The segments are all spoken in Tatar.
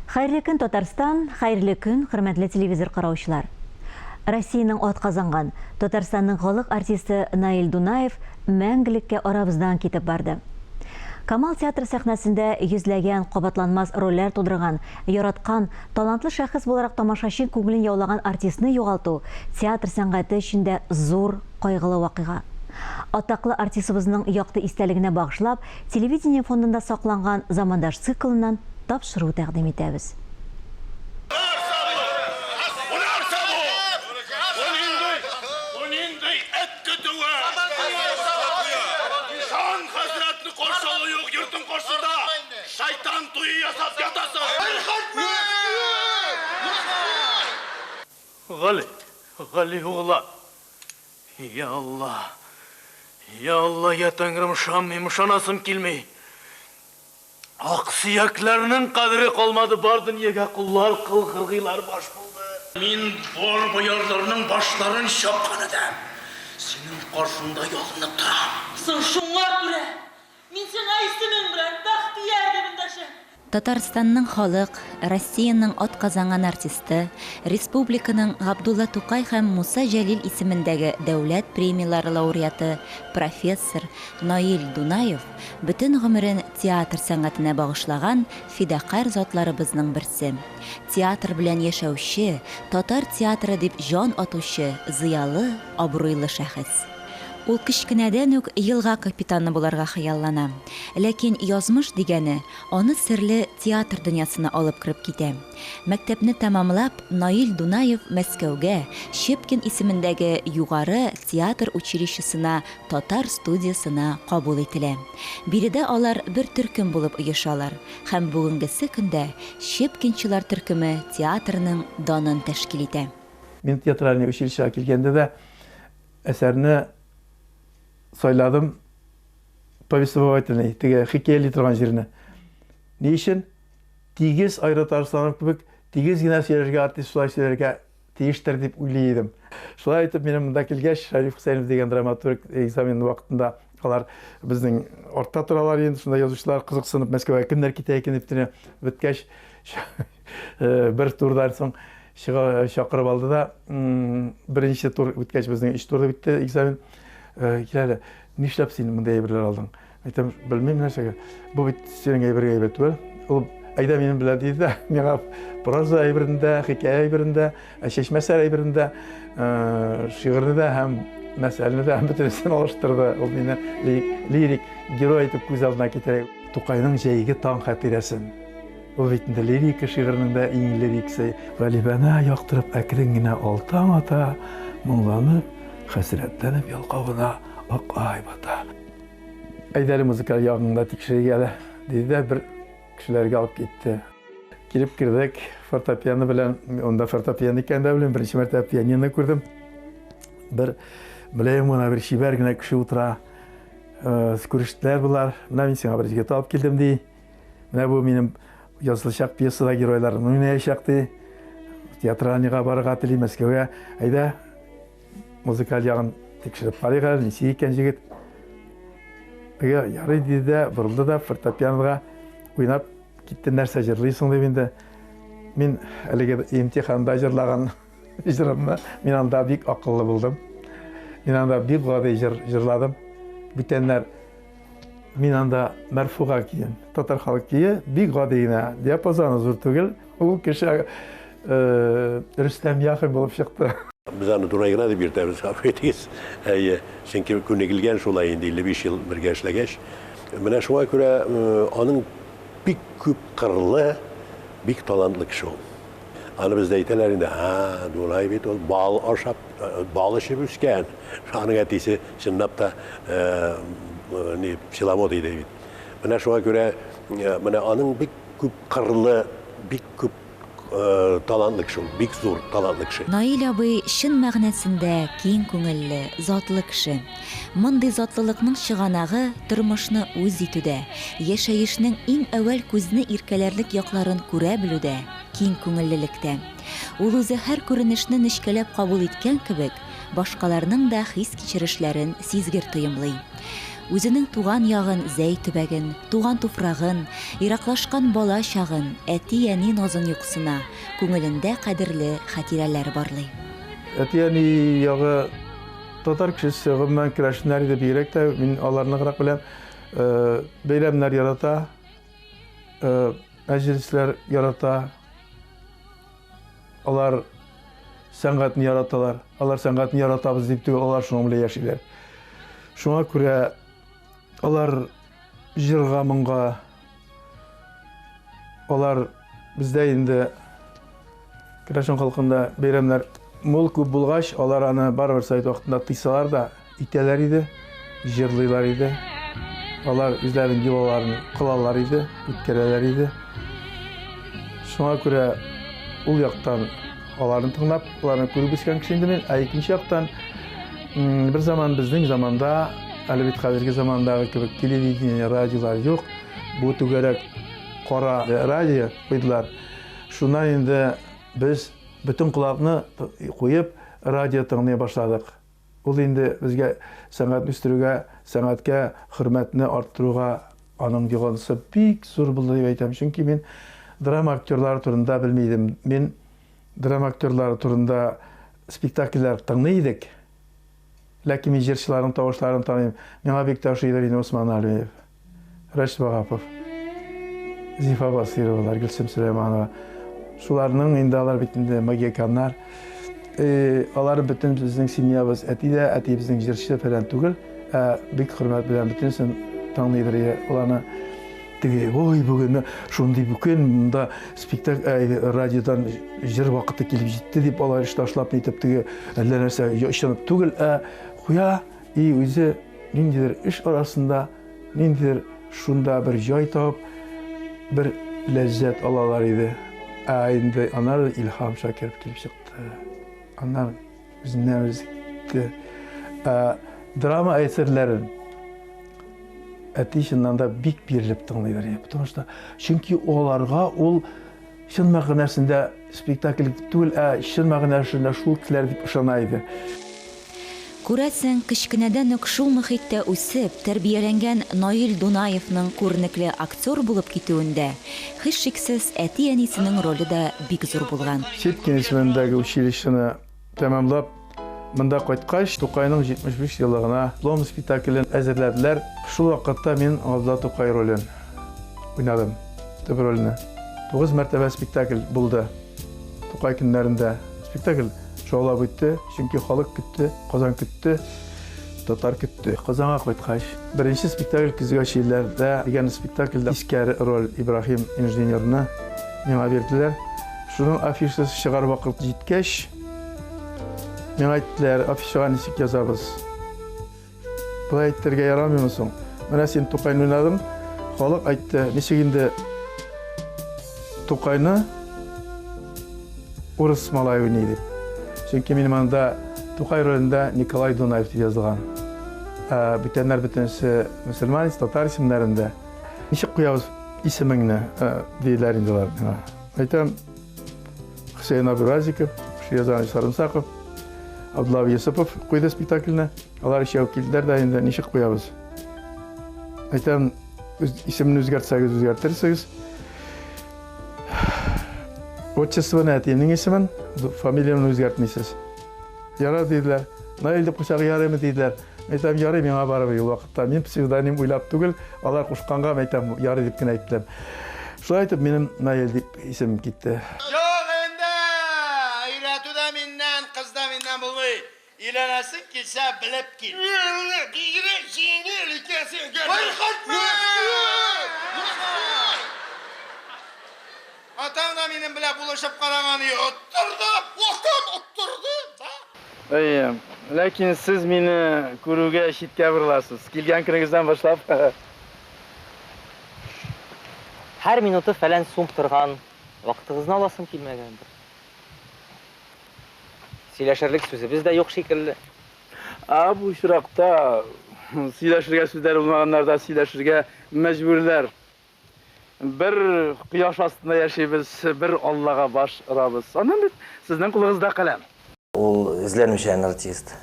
Хәерле көн, Татарстан, хәерле көн, хөрмәтле телевизор караучылар. Россиянең атказанган, Татарстанның халык артисты Наил Дунаев мәңгелеккә арабыздан китеп барды. Камал театры сәхнәсендә йөзләгән кабатланмас рольләр тудырган, яраткан, талантлы шәхес буларак тамашачы күңелен яулаган артистны югалту театр сәнгате өчен дә зур кайгылы вакыйга. Атаклы артистыбызның якты истәлегенә багышлап, телевидение фондында сакланган Замандаш циклыннан тапшыру тәкъдим итәбез. Гали, Гали угълан, Йа Алла! Йа Алла, йа Тәңрем, ышанмыйм, ышанасым килми. Аксөякләрнең кадере калмады, бар дөньяга коллар, кыл кыргыйлар баш булды. Мин бар боярларның башларын чапкан адәм, синең каршыңда ялынып торам. Соң шуңа күрә Мин сиңа исемең белән Бәхтияр дип эндәшәм. Татарстанның халык, Россиянең атказанган артисты, республиканың Габдулла Тукай һәм Муса Җәлил исемендәге дәүләт премияләре лауреаты, профессор Наил Дунаев бөтен гомерен театр сәнгатенә багышлаган фидакарь затларыбызның берсе. Театр белән яшәүче, татар театры дип җан атучы зыялы, абруйлы шәхес. Ул кечкенәдән үк елга капитаны буларга хыяллана. Ләкин язмыш дигәне аны серле театр дөньясына алып кереп китә. Мәктәпне тәмамлап, Наил Дунаев Мәскәүгә, Щепкин исемендәге Югары театр училищесына татар студиясенә кабул ителә. Биредә алар бер төркем булып оешалар һәм бүгенгесе көндә Щепкинчылар төркеме театрның данын тәшкил итә. Мин театральный училищега килгәндә дә әсәрне сайладым повествовательный, теге хикәяли торган җирне. Ни өчен? Тигез Айрат Арсланов кебек тигез генә сөйләргә, артист шулай сөйләргә тиештер дип уйлый идем. Шулай итеп, минем монда килгәч, Шәриф Хөсәенов дигән драматург экзамен вакытында алар безнең артта торалар инде, шунда язучылар кызыксынып Мәскәүгә кемнәр китә икән дип беткәч, Бер турдан соң чыга чакырып алды да, беренче тур үткәч, безнең өч турда бетте экзамен. Кил әле, нишләп син мондый әйберләр алдың? Әйтәм, белмим нәрсәгә. Бу бит синең әйбергә әйбер түгел. Ул әйдә минем белән диде дә, миңа проза әйберендә, хикәя әйберендә, чәчмәсәр әйберендә, шигырьне дә һәм мәсәлне дә бөтенесен алыштырды. Ул мине лирик герой итеп күз алдына китерә. Тукайның җәйге таң хатирәсен. Ул бит инде лирика шигыренең дә иң лириксы. Галибәнә яктырып әкрен генә ал таң ата, моңланып, хәсрәтләнеп ялкавына ак ай бата. Әйдә әле музыкаль ягыңны да тикшерик әле, диде дә бер кешеләргә алып китте. Килеп кердек, фортепиано белән, онда фортепиано икәнен дә белмим, беренче мәртәбә пианино күрдем. Бер мөлаем гына бер чибәр генә кеше утыра. Күрештеләр болар. Менә мин сиңа бер җегет алып килдем, ди. Менә бу минем язылачак пьесада геройларны уйнаячак ди. Театральныйга барырга тели, Мәскәүгә. Әйдә, музыкаль ягын тикшереп карыйк әле, ничек икән җегет. Теге ярый диде дә, борылды да фортепианога уйнап китте. Нәрсә җырлыйсың дип инде. Мин әлеге имтиханда җырлаган җырымны, мин анда бик акыллы булдым. Мин анда бик гади җыр җырладым. Бүтәннәр Мин анда Мәрфуга кием, татар халык кие, бик гади генә, диапазоны зур түгел. Ул кеше Рөстәм Яхин булып чыкты. Без аны Дунай гына дип йөртәбез, гафу итегез. Әйе, чөнки күнегелгән шулай инде 55 ел бергә эшләгәч. Менә шуңа күрә аның бик күп кырлы, бик талантлы кеше ул. Аны бездә әйтәләр инде, һа, Дунай бит ул бал ашап, бал эчеп үскән. Аның әтисе чынлап та ни, пчеловод иде бит. Менә шуңа күрә менә аның бик күп кырлы, бик күп талантлы кеше ул, бик зур талантлы кеше. Наил абый чын мәгънәсендә киң күңелле, затлы кеше. Мондый затлылыкның чыганагы тормышны үз итүдә, яшәешнең иң әүвәл күзне иркәләрлек якларын күрә белүдә, киң күңеллелектә. Ул үзе һәр күренешне нечкәләп кабул иткән кебек, башкаларның да хис-кичерешләрен сизгер тоемлый. Үзенең туган ягын, Зәй төбәген, туган туфрагын, ераклашкан бала чагын, әти-әни назын юксына, күңелендә кадерле хатирәләр барлый. Әти-әни ягы татар кешесе, гомумән керәшеннәр иде бигрәк тә, мин аларны ныграк беләм. Бәйрәмнәр ярата, мәҗлесләр ярата. Алар сәнгатьне яраталар. Алар сәнгатьне яратабыз дип түгел, алар шуның белән яшиләр. Шуңа күрә алар җырга, моңга, алар бездә инде керәшен халкында бәйрәмнәр мул күп булгач, алар аны барыбер совет вакытында тыйсалар да итәләр иде, җырлыйлар иде. Алар үзләренең йолаларын кылалар иде, үткәрәләр иде. Шуңа күрә ул яктан аларны тыңлап, аларны күреп үскән кеше инде мин. Ә икенче яктан, бер заман безнең заманда, әле бит хәзерге замандагы кебек телевидение, радиолар юк. Бу түгәрәк кара радио куйдылар. Шуннан инде без бөтен колакны куеп радио тыңлый башладык. Ул инде безгә сәнгатьне үстерүгә, сәнгатькә хөрмәтне арттыруга аның йогынтысы бик зур булды дип әйтәм. Чөнки мин драма актерлары турында белми идем. Мин драма актерлары турында спектакльләр тыңлый идек. Ләкин мин җырчыларның тавышларын таныйм. Миңа бик тә ошыйдыр инде Усман Алиев, Рәшит Ваһапов, Зифа Басыйровалар, Гөлсем Сөләйманова. Шуларның инде алар бит инде магиканнар. Алар бөтен безнең семьябыз, әти дә, әтиебезнең җырчы фәлән түгел, ә бик хөрмәт белән бөтенесен тыңлыйдыр. Аларны теге, ой, бүген шундый бүген монда спектакль, радиодан җыр вакыты килеп җитте дип алар эш ташлап нитеп теге әллә нәрсә очынып түгел, ә куя и үзе ниндидер эш арасында ниндидер шунда бер җай табып, бер ләззәт алалар иде. Ә инде аннары Илһам Шакиров килеп чыкты. Аннан үзеннән үзе китте. Ә драма әсәрләрен әти чыннан да бик бирелеп тыңлыйдыр. Потому что чөнки аларга ул чын мәгънәсендә спектакль түгел, ә чын мәгънәсендә шул кешеләр дип ышана иде. Күрәсең, кечкенәдән үк шул мөхиттә үсеп, тәрбияләнгән Наил Дунаевның күренекле актер булып китүендә, һичшиксез, әти-әнисенең роле дә бик зур булган. Щепкин исемендәге училищены тәмамлап, монда кайткач, Тукайның 75 еллыгына диплом спектаклен әзерләделәр. Шул вакытта мин Габдулла Тукай ролен уйнадым, төп рольне. 9 мәртәбә спектакль булды Тукай көннәрендә. Спектакль шаулап үтте, чөнки халык көтте, Казан көтте, татар көтте. Казанга кайткач, беренче спектакль Көзгә чирләрдә дигән спектакльдә искәре роль Ибраһим инженерны миңа бирделәр. Шуның афишасы чыгар вакыт җиткәч, миңа әйттеләр, афишага ничек язабыз? Болай әйтергә ярамыймы соң? Менә син Тукайны уйнадың, халык әйтте, ничек инде Тукайны урыс малай уйный дип. Чөнки минем анда Тукай ролендә Николай Дунаев дип язылган. Ә бүтәннәр бөтенесе мөселман, татар исемнәрендә. Ничек куябыз исемеңне, диделәр инде алар миңа. Әйтәм, Хөсәен абый Разиков, Шиязан Сарымсаков, Абдулла абый Йосыпов куйды спектакльне. Алар өчәү килделәр дә инде, ничек куябыз? Әйтәм, исемне үзгәртсәгез, үзгәртерсегез. Отчествоны әтиемнең исемен, фамилиямне үзгәртмисез. Ярар диделәр. Наил дип куйсак ярыймы диделәр. Әйтәм, ярый, миңа барыбер ул вакытта. Мин псевдоним уйлап түгел, алар кушканга әйтәм, ярый дип кенә әйттем. Шулай итеп минем Наил дип исемем китте. Юк инде, өйрәтү дә миннән, кыз да миннән булмый. Өйләнәсең килсә, белеп кил. Бигрәк җиңел икәнсең. Кайгыртма! Атаң да минем белән булышып караган юк. Оттырды! Атам оттырды, да? Әйе, ләкин сез мине күрүгә читкә борыласыз. Килгән көнегездән башлап. Һәр минуты фәлән сум торган вакытыгызны аласым килмәгәндер. Сөйләшерлек сүзебез дә юк шикелле. Ә бу очракта сөйләшергә сүзләр булмаганнар да сөйләшергә мәҗбүрләр. Бер кояш астында яшибез, бер Аллага баш орабыз. Аннан бит сезнең кулыгызда каләм. Ул эзләнүчән артист.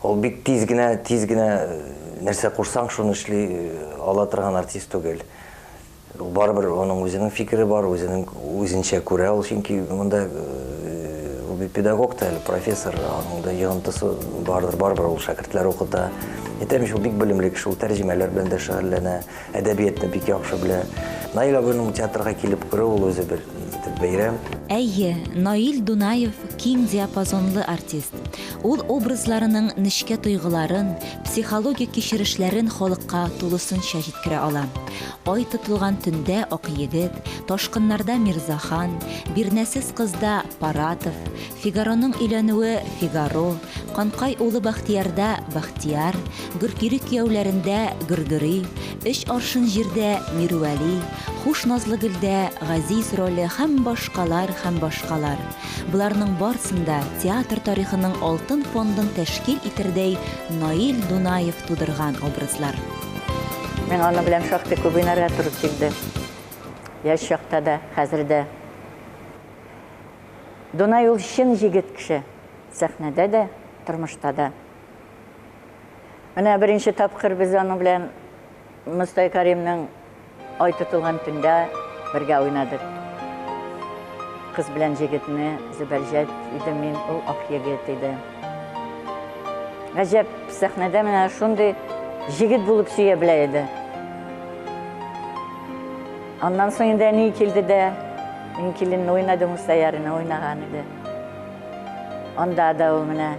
Ул бик тиз генә, тиз генә Нәрсә кушсаң, шуны эшли ала торган артист түгел. Ул барыбер аның үзенең фикере бар, үзенең үзенчә күрә ул, чөнки монда ул бит педагог та әле, профессор, аның да йогынтысы бардыр, барыбер ул шәкертләр укыта. Әйтәм ич, ул бик белемле кеше, ул тәрҗемәләр белән дә шөгыльләнә, әдәбиятны бик яхшы белә. Наил абыйның театрга килеп керүе ул үзе бер бәйрәм. Әйе, Наил Дунаев киң диапазонлы артист. Ул образларының нечкә тойгыларын, психологик кичерешләрен халыкка тулысынча җиткерә ала. Ай тотылган төндә Акъегет, Ташкыннарда Мирзахан, Бирнәсез кызда Паратов, Фигароның өйләнүе Фигаро, Канкай улы Бәхтиярда Бәхтияр, Гөркире кияүләрендә Гөргөри, Өч аршын җирдә Мирвәли, Хуш Назлыгөлдә Газиз роле һәм башкалар һәм башкалар. Боларның барсын да театр тарихының алтын фондын тәшкил итердәй Наил Дунаев тудырган образлар. Миңа аның белән шактый күп уйнарга туры килде. Яшь чакта да, хәзер дә. Дунай ул чын җегет кеше. Сәхнәдә дә, тормышта да. Менә беренче тапкыр без аның белән Мостай Кәримнең Ай тотылган төндә бергә уйнадык. Кыз белән җегетне Зөбәрҗәт идем мин, ул ак егет иде. Гаҗәп, сәхнәдә менә шундый җегет булып сөя белә иде. Аннан соң инде әни килде дә, мин киленне уйнадым, Муса Ярины уйнаган иде. Анда да ул менә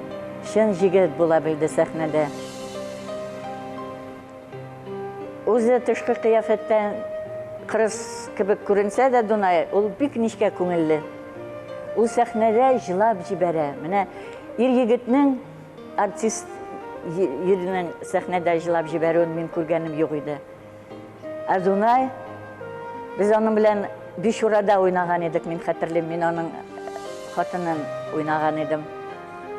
чын җегет була белде сәхнәдә. Үзе тышкы кыяфәттән кырыс кебек күренсә дә Дунай, ул бик нечкә күңелле. Ул сәхнәдә җылап җибәрә. Менә ир-егетнең, артист ирнең сәхнәдә җылап җибәрүен мин күргәнем юк иде. Ә Дунай, без аның белән Бичурада уйнаган идек, мин хәтерлим, мин аның хатынын уйнаган идем.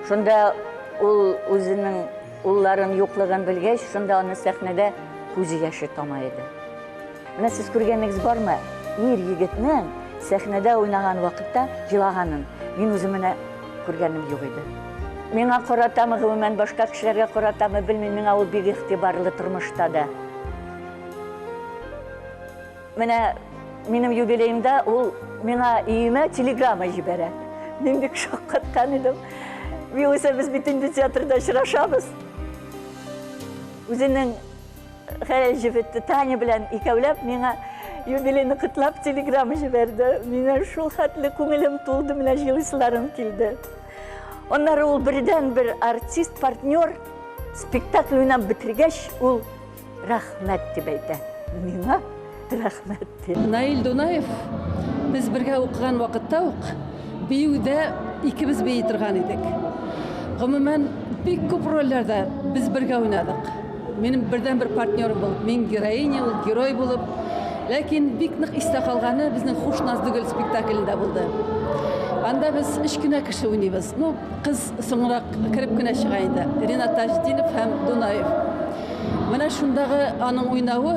Шунда ул үзенең Улларын юклыгын белгәч, шунда аны сәхнәдә күз яше тама иде. Менә сез күргәнегез бармы, ир егетнең сәхнәдә уйнаган вакытта җылаганын? Мин үзем менә күргәнем юк иде. Миңа каратамы, гомумән, башка кешеләргә каратамы, белмим, миңа ул бик игътибарлы тормышта да. Менә минем юбилеемда ул миңа өемә телеграмма җибәрә. Мин бик шаккаткан идем. Югыйсә без бит инде театрда очрашабыз. Үзенең хәләл җефете Таня белән икәүләп миңа юбилейны котлап телеграмма җибәрде. Мине шул хәтле күңелем тулды, менә җылыйсыларым килде. Аннары ул бердән-бер артист, партнер, спектакль уйнап бетергәч, ул Рәхмәт дип әйтә. Миңа рәхмәт дип. Наил Дунаев, без бергә укыган вакытта ук биюдә икебез бии торган идек. Гомумән, бик күп рольләрдә без бергә уйнадык. Минем бердәнбер партнерым булып, мин героиня, ул герой булып. Ләкин бик нык истә калганы безнең Хуш Назлыгөл спектаклендә булды. Анда без өч кенә кеше уйныйбыз. Ну, кыз соңрак кереп кенә чыга инде. Ринат Таҗетдинов һәм Дунаев. Менә шундагы аның уйнавы,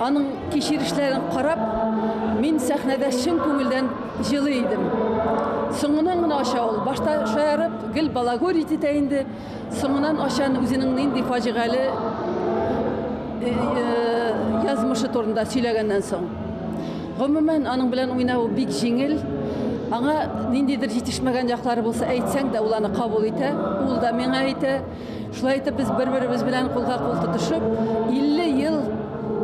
аның кичерешләрен карап, мин сәхнәдә чын күңелдән җылый идем. Соңыннан гына ача ул. Башта шаярып, гел балагурить итә инде. Соңыннан ача үзенең нинди фаҗигале э, э, язмышы турында сөйләгәннән соң. Гомумән, аның белән уйнавы бик җиңел. Аңа ниндидер җитешмәгән яклары булса әйтсәң дә, ул аны кабул итә, ул да миңа әйтә. Шулай итеп, без бер-беребез белән кулга-кул тотышып, 50 ел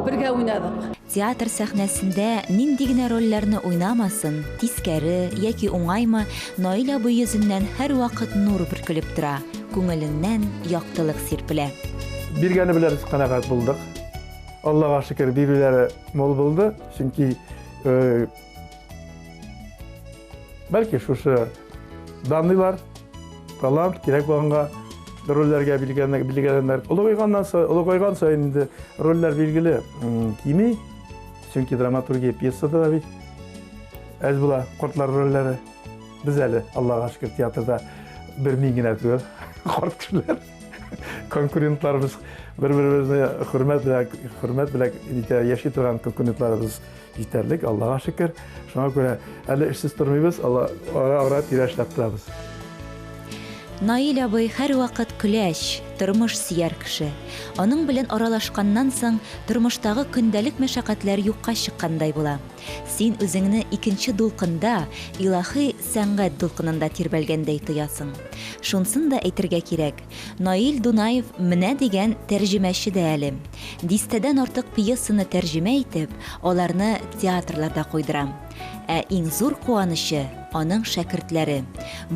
бергә уйнадык. Театр сәхнәсендә нинди генә рольләрне уйнамасын, тискәре яки уңаймы, Наил абый йөзеннән һәрвакыт нур бөркелеп тора, күңеленнән яктылык сирпелә. Биргәне белән без канәгать булдык. Аллага шөкер, бирүләре мул булды, чөнки Бәлки шушы данныйлар, талант кирәк булганга рольләргә билгеләнәр. Олыгайганнан соң, олыгайган саен инде рольләр билгеле кими. Чөнки драматургия пьесада да бит әз була кортлар рольләре. Без әле, Аллага шөкер, театрда бер мин генә түгел, карт кешеләр. Конкурентларыбыз бер-беребезне хөрмәт белән, хөрмәт белән яши торган конкурентларыбыз Җитәрлек, Аллага шөкер. Шуңа күрә әле эшсез тормыйбыз, Алла ара-ара тирә эшләп торабыз. Наил абый һәрвакыт көләч, тормыш сөяр кеше. Аның белән аралашканнан соң, тормыштагы көндәлек мәшәкатьләр юкка чыккандай була. Син үзеңне икенче дулкында, илаһи сәнгать дулкынында тирбәлгәндәй тоясың. Шунсын да әйтергә кирәк, Наил Дунаев менә дигән тәрҗемәче дә әле. Дистәдән артык пьесаны тәрҗемә итеп, аларны театрларда куйдыра. Ә иң зур куанычы, аның шәкертләре.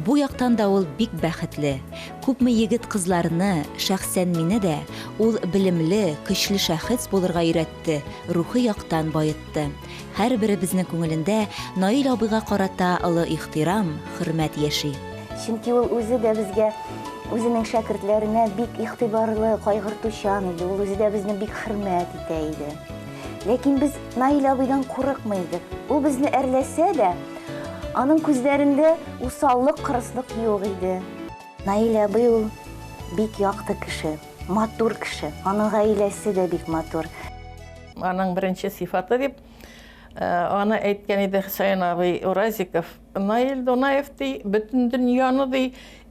Бу яктан да ул бик бәхетле. Күпме егет-кызларны, шәхсән мине дә, ул белемле, көчле шәхес булырга өйрәтте, рухи яктан баетты. Һәрберебезнең күңелендә Наил абыйга карата олы ихтирам, хөрмәт яши. Чөнки ул үзе дә безгә, үзенең шәкертләренә бик игътибарлы, кайгыртучан иде. Ул үзе дә безне бик хөрмәт итә иде. Ләкин без Наил абыйдан курыкмый идек. Ул безне әрләсә дә, аның күзләрендә усаллык, кырыслык юк иде. Наил абый ул бик якты кеше, матур кеше. Аның гаиләсе дә бик матур. Аның беренче сыйфаты дип, аны әйткән иде Хөсәен абый Уразиков. Наил Дунаев ди, бөтен дөньяны ди,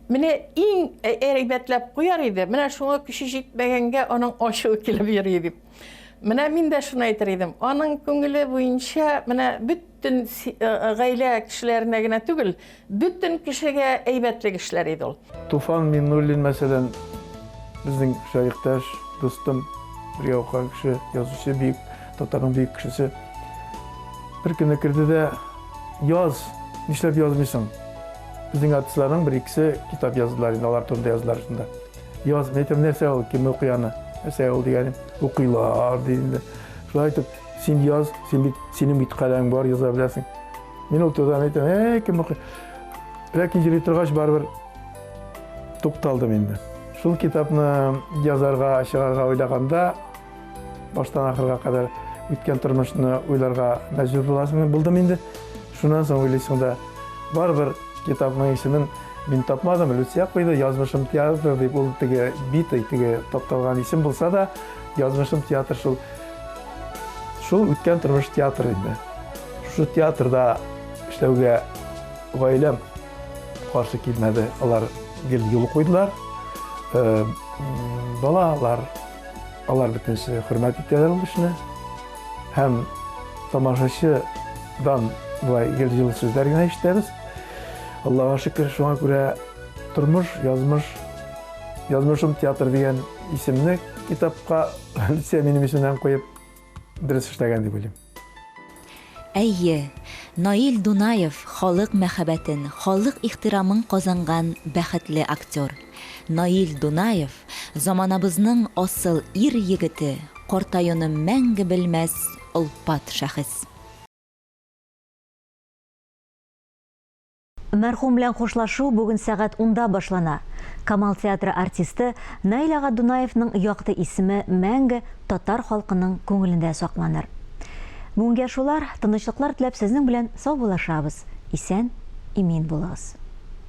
менә иң әйбәтләп куяр иде, менә шуңа көче җитмәгәнгә аның ачуы килеп йөри дип. Менә мин дә шуны әйтер идем. Аның күңеле буенча менә бөтен гаилә кешеләренә генә түгел, бөтен кешегә әйбәтлек эшләр иде ул. Туфан Миңнуллин, мәсәлән, безнең шәриктәш, дустым, бергә укыган кеше, язучы, бөек, татарның бөек кешесе. Бер көнне керде дә, яз, нишләп язмыйсың? Безнең артистларның бер-икесе китап яздылар инде, алар турында яздылар шунда. Яз, мин әйтәм, нәрсә ул, кем укый аны? Нәрсә ул дигәнем, укыйлар, ди инде. Шулай итеп, син яз, син бит, синең бит каләмең бар, яза беләсең. Мин ул турыда әйтәм, әй, кем укый? Ләкин йөри торгач, барыбер тукталдым инде. Шул китапны язарга, чыгарга уйлаганда, баштан ахырга кадәр үткән тормышны уйларга мәҗбүр буласың, булдым инде. Шуннан соң уйлыйсың да, барыбер китапның исемен мин тапмадым, Люция куйды, Язмышым театр дип, ул теге битый, теге тапталган исем булса да, Язмышым театр шул. Шул үткән тормыш театр инде. Шушы театрда эшләүгә гаиләм каршы килмәде, алар гел юл куйдылар. Э, балалар Алар бөтенесе хөрмәт итәләр ул эшне. Һәм тамашачыдан болай гел җылы сүзләр генә ишетәбез. Аллага шөкер, шуңа күрә тормыш, язмыш, язмышым театр дигән исемне китапка Люция минем исемнән куеп дөрес эшләгән дип уйлыйм. Әйе, Наил Дунаев халык мәхәббәтен, халык ихтирамын казанган бәхетле актер. Наил Дунаев, заманабызның асыл ир-егете, картаюны мәңге белмәс олпат шәхес. Мәрхүм белән хушлашу бүген сәгать унда башлана. Камал театры артисты Наил ага Дунаевның якты исеме мәңге татар халкының күңелендә сакланыр. Бүгенгә шулар, тынычлыклар теләп сезнең белән саубуллашабыз. Исән, имин булыгыз.